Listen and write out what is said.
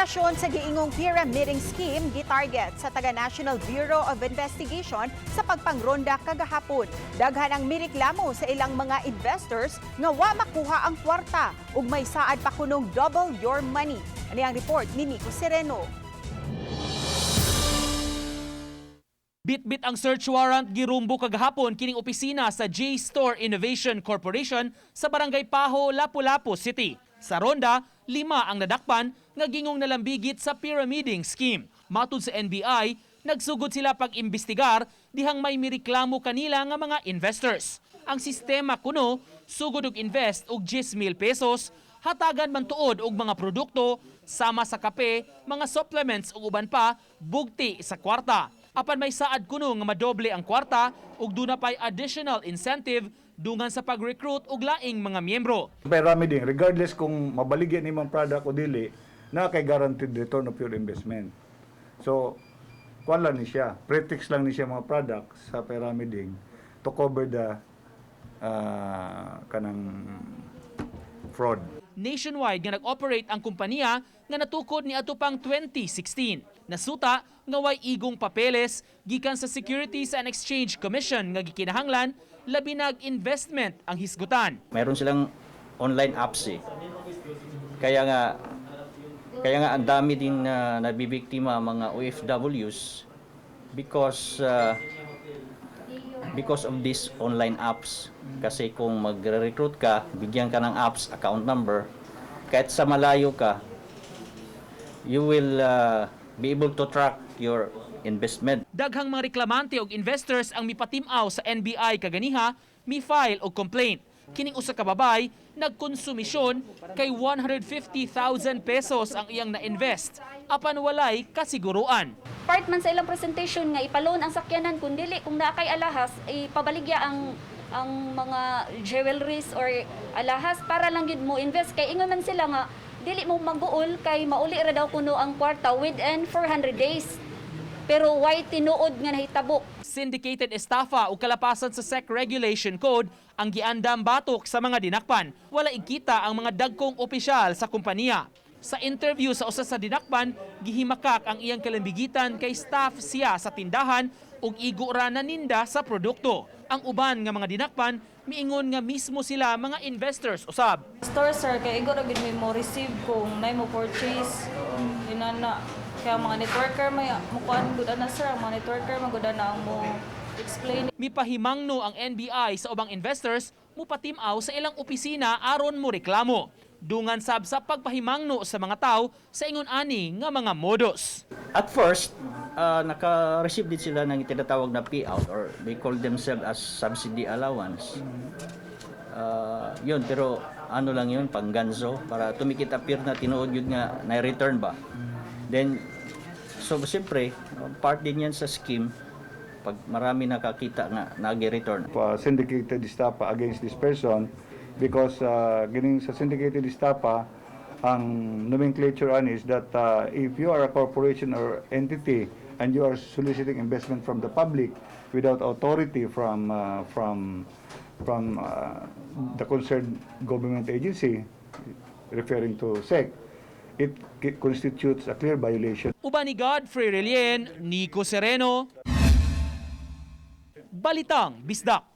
Investigasyon sa giingong pyramiding scheme gitarget sa taga National Bureau of Investigation sa pagpangronda kagahapon. Daghan ang mireklamo sa ilang mga investors nga wa makuha ang kwarta ug may saad pa kunong double your money. Ani ang report ni Nico Sereno. Bitbit ang search warrant, girumbo kagahapon kining opisina sa J-Store Innovation Corporation sa Barangay Pajo, Lapu-Lapu City. Sa ronda, lima ang nadakpan nga gingong nalambigit sa pyramiding scheme. Matud sa NBI, nagsugod sila pag-imbestigar dihang may mireklamo kanila nga mga investors. Ang sistema kuno, sugod og invest og 10,000 pesos, hatagan man tuod og mga produkto sama sa kape, mga supplements ug uban pa, bugti sa kwarta. Apan may saad kuno nga madoble ang kwarta ug duna pay additional incentive dungan sa pag-recruit og laing mga miyembro. Pyramiding, regardless kung mabaligyan imong product o dili, na kay guaranteed return of your investment. So, kuan lang ni siya, pretext lang ni siya mga products sa pyramiding to cover the kanang fraud. Nationwide nga nag-operate ang kompanya nga natukod ni ato pang 2016. Nasuta nga way igong papeles gikan sa Securities and Exchange Commission nga gikinahanglan, labi nag investment ang hisgutan. Mayroon silang online apps eh. Kaya nga ang dami din na nabibiktima ang mga OFWs because of these online apps. Kasi kung magre-recruit ka, bigyan ka ng apps, account number, kahit sa malayo ka, you will be able to track your investment. Daghang mga reklamante og investors ang mipatim-aw sa NBI kaganiha, mi-file og complaint. Kining usa ka babay nagkonsumisyon kay 150,000 pesos ang iyang na-invest apan walay kasiguruan. Part man sa ilang presentation nga ipaloan ang sakyanan, kung dili, kung naa kay alahas, ipabaligya ang mga jewelries or alahas para lang gid mo invest, kay ingon man sila nga dili mo maguol kay mauli ra daw kuno ang kwarta within 400 days, pero why tinuod nga nahitabo. Syndicated estafa o kalapasan sa SEC Regulation Code ang giandam batok sa mga dinakpan. Wala ikita ang mga dagkong opisyal sa kumpanya. Sa interview sa usa sa dinakpan, gihimakak ang iyang kalambigitan kay staff siya sa tindahan ug igo ra naninda sa produkto. Ang uban nga mga dinakpan miingon nga mismo sila mga investors usab. Store, sir, kay igo ra gid may mo receive kung nay mo purchase. Inana kaya mga networker may mukuan gud ana, sir, ang mga networker man gud ana ang mo explain. Mipahimangno ang NBI sa ubang investors mupatimaw sa ilang opisina aron mo reklamo. Dungan sab sa pagpahimangno sa mga tao sa ingon ani nga mga modus. At first, naka-receive din sila ng tinatawag na payout or they call themselves as subsidy allowance. Yun, pero ano lang yun, pangganso, para to make it appear na tinuod yun nga na-return ba. Then, so siyempre, part din yan sa scheme, pag marami nakakita nga nag-return. Syndicated estafa against this person because gining sa syndicated estafa, ang nomenclature ani is that if you are a corporation or entity and you are soliciting investment from the public without authority from the concerned government agency, referring to SEC, it constitutes a clear violation. Uban ni Godfrey Relien, Nico Sereno, Balitang Bisdak.